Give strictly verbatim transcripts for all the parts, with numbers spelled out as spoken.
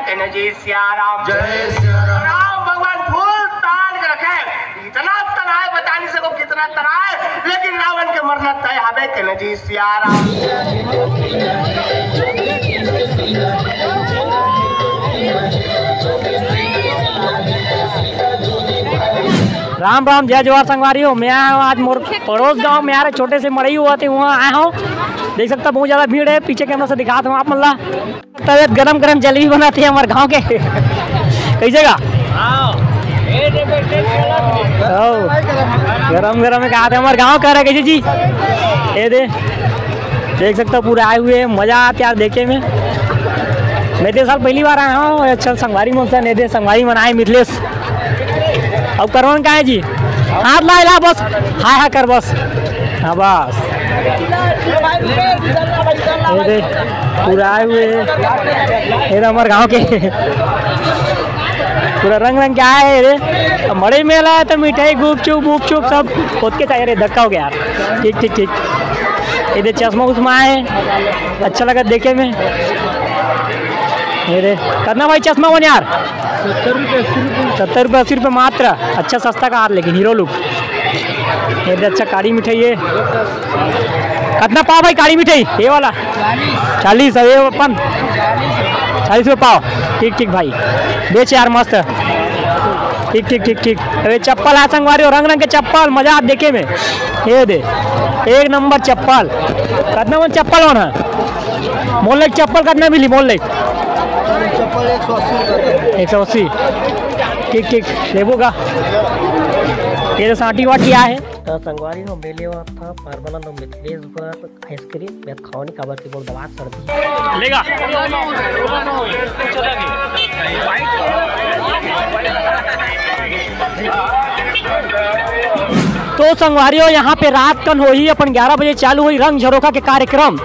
के न जी सिया राम। जय सिया राम। राम भगवान फूल तान के रखे, इतना तनाए बता नहीं सको कितना तनाए, लेकिन रावण के मरना तय हवे के न जी सिया राम। राम राम, जय जोहार संगवारी हो। मैं आया हूँ आज मोर पड़ोस गांव में, यार छोटे से मड़ई हुआ थे, वहाँ आया हूँ। देख सकता बहुत ज्यादा भीड़ है, पीछे कैमरा से दिखाता हूँ आप मन ला। तबीयत गरम गरम जलेबी बनाते हैं हमारे गांव के। कैसे का? हाँ। ए दे बेटे, चला। ओ, गरम गरम में कहा थे हमारे गांव का रहा कैसे जी? ये दे, देख सकते हो पूरे आए हुए हैं, मजा आते यार देखे में। मैं तो साल पहली बार आया हूँ। अच्छा संगवारी मन से, ये दे संगवारी मन आए मिथिलेश। अब करवन का है जी? हाथ ला हिला बस, हाय हाय कर बस। हाँ बस। ये दे, पूरा आए हुए हैं। ये तो हमारे गांव के। पूरा रंग रंग के आए हैं रे। अब मड़ई मेला है तो मिठाई, गुपचुप, गुपचुप सब खुद के चाहिए रे। धक्का हो गया यार। ठीक, ठीक, ठीक। ये दे चश्मा उश्मा है, अच्छा लगा देखे में। ये दे, कितना भाई चश्मा बन यार? सत्तर रुपये, अस्सी रुपये। सत्तर रुपये, अस्सी रुपये मात्र। अच्छा सस्ता का हार, लेकिन हीरो लुक। ये दे, अच्छा काड़ी मिठाई है। कितना पाव भाई काड़ी मिठाई? ये वाला चालीस, और ये अपन चालीस रुपये पाव। ठीक, ठीक भाई, बेच यार मस्त। ठीक, ठीक, ठीक, ठीक। अरे चप्पल है संगवारी, और रंग रंग के चप्पल, मजा देखे में। ये दे, एक नंबर चप्पल। कितना मन चप्पल होना? मोल ले चप्पल कितना मिली? मोल ले चप्पल एक सौ अस्सी रुपये। एक सौ अस्सी। ठीक, ठीक, लेबो का? ये तो सांटी वाटी आए है। त संगवारी हो, मिले हुआ था परमानंद और मिथिलेश बर आइसक्रीम। मैं खाओ नहीं, काबर की बोल दवा सर्दी। लेगा। तो संगवारी हो, यहाँ पे रात कन होही अपन ग्यारह बजे चालू होही रंग झरोखा के कार्यक्रम।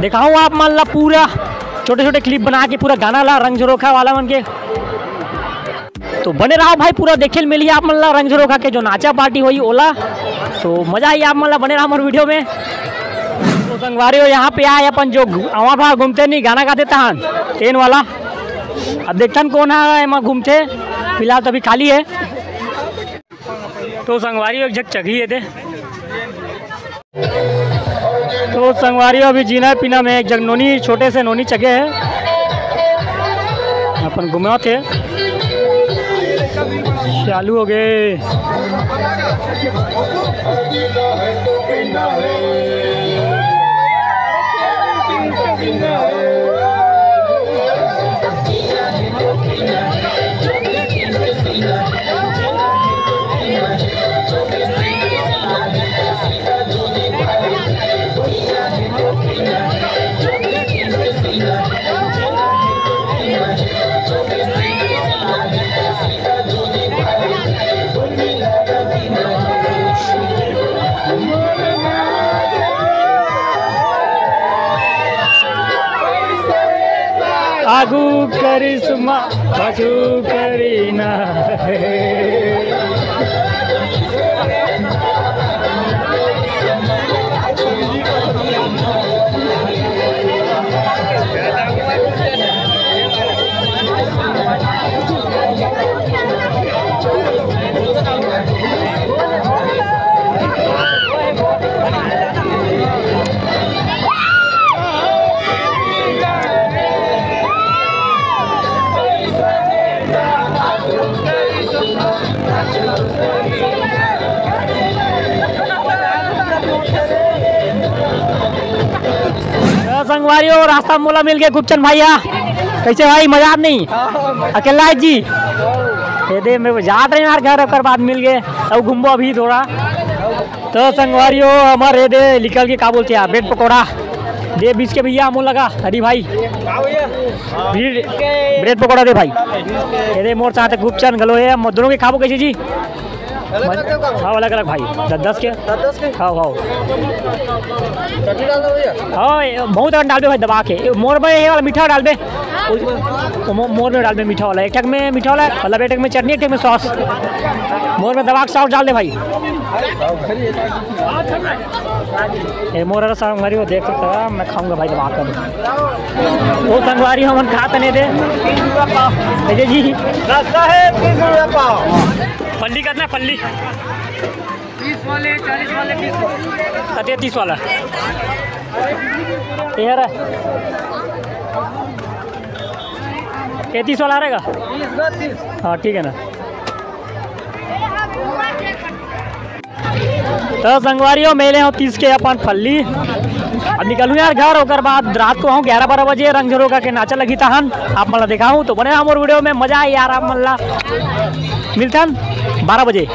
दिखाऊँ आप मन ला पूरा छोटे छोटे क्लिप बना के पूरा गाना ला रंग झरोखा वाला मन के। तो बने रहो भाई, पूरा देखे ल मिली आप मन ला रंग झरोखा के जो नाचा पार्टी होही ओला। तो मजा आई आप मन ला, बने रहो हमारे वीडियो में। तो संगवारी हो, यहाँ पे आए अपन जो अवा भा घूमते नहीं गाना गाते तहान तेन वाला। अब देखथन कौन है एमा घूमते। फिलहाल तो अभी खाली है। तो संगवारी एक झक चघी हे दे। तो संगवारी अभी जीना पीना में एक झक नोनी, छोटे से नोनी चघे हे, अपन घुमात हे। चालू हो गए। आगू करिश्मा, पाछू करीना। संगवारी हो, रास्ता में मोला मिल गए गुपचन भैया। कैसे भाई, मजा नहीं? अकेला है जी? ये दे, मैं जात रहे यार घर, ओकर बाद मिल गए। अब घूमबो अभी थोड़ा। तो संगवारी हो, हमारे दे निकल के, का बोलते हैं, ब्रेड पकौड़ा दे बीस के भैया, मोर लगा हरी भाई। ब्रेड, ब्रेड पकौड़ा दे भाई। ये दे मोर साथ गुपचन घलो है, हम दोनों के खाबो कैसे जी? हाँ, अलग अलग भाई, दस दस के। दस दस के? हाँ, हाँ। चटनी डाल दो भैया। हाँ, ये बहुत अकन डालबे भाई दबा के। ये मोर में ये वाला मीठा डालबे। वो मो-, मोर में डालबे मीठा वाला। एक ठक में मीठा वाला, मतलब एक ठक में चटनी, एक ठक में सॉस। मोर में दबा के सॉस डाल दे भाई। ए मोर संगवारी हो, देख सकता है, मैं खाऊंगा भाई दबा कर। वो संगवारी हमन खात नहीं दे। अजय जी, रास्ता है तीस रुपया पाव। फल्ली कितना फल्ली? तीस वाले, चालीस वाले, तीस वाले। कते तीस वाला? ये रहा। ये तीस वाला रहेगा? हाँ, ठीक है ना। तो संगवारी हो, मैं ले हूँ तीस के अपन फल्ली। अब निकलूँ यार घर, ओकर बाद रात को हूँ ग्यारह बारह बजे रंग झरोखा के नाचा लगी तहन आप मन ला देखाहूँ। तो बने रहा मोर वीडियो में, मजा आए यार आप मन ला। मिलथन बारह बजे।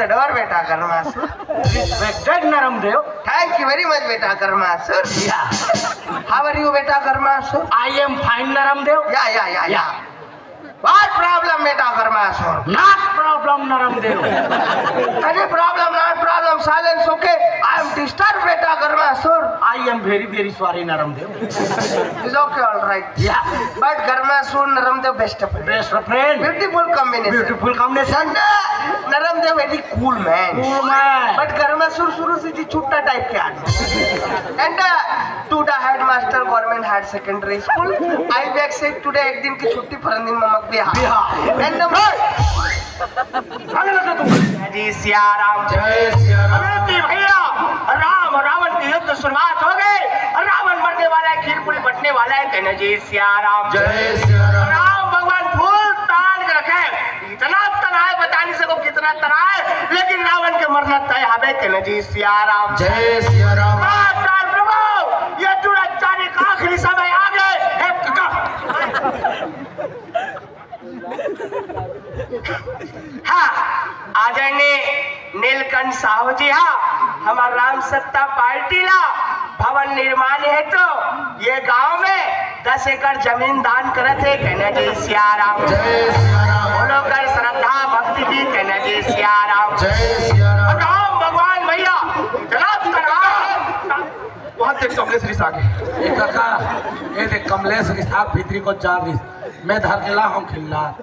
डर बेटा कर्मासुर। Respected नरम देव। Thank you very much बेटा कर्मासुर। How are you बेटा कर्मासुर? I am fine नरम देव। या या या या। What problem बेटा कर्मासुर? Not problem नरम देव। अरे problem not problem, silence okay। I am disturb बेटा कर्मासुर। I am very very sorry नरम देव। It's okay, all right। या। But कर्मासुर नरम देव best friend। Best friend। Beautiful combination। Beautiful combination। नरम देव very cool man। Cool man। But कर्मासुर शुरू से जी छुट्टा type के आदमी। And uh, to the headmaster government higher secondary school, I beg से today एक दिन की छुट्टी, परन दिन ममक बिहार। बिहार। And the भागे लगे तुम। जी सिया राम। जय सिया राम। अरे भैया, राम रावण की युद्ध शुरुआत हो गई। रावण मरने वाला है, खीर पूरी बटने वाला है। कहना जी सिया राम। जय सिया राम। राम भगवान फूल तान के रखे। इतना तनाव बता नहीं सको, कितना तनाव, लेकिन रावण के मरना तय हवे। कहना जी सिया राम। जय सिया राम। माता प्रभु, ये दुराचारी का आखिरी समय आ गए। हे काका। हाँ, आदरणीय नीलकंठ साहू जी, हाँ, हमार राम सत्ता पार्टी ला भवन निर्माण हेतु ये गांव में दस एकड़ जमीन दान करत हे। कहना जी सिया राम। जय सिया राम। बोलो कर श्रद्धा भक्ति की। कहना जी सिया राम। जय सिया राम। राम भगवान भैया, जनाब का राम। वहाँ देख कमलेश रिसाव आगे। ए काका, ए देख कमलेश रिसाव भीतरी को जा रही। मैं धर के ला हूँ खिल्ला।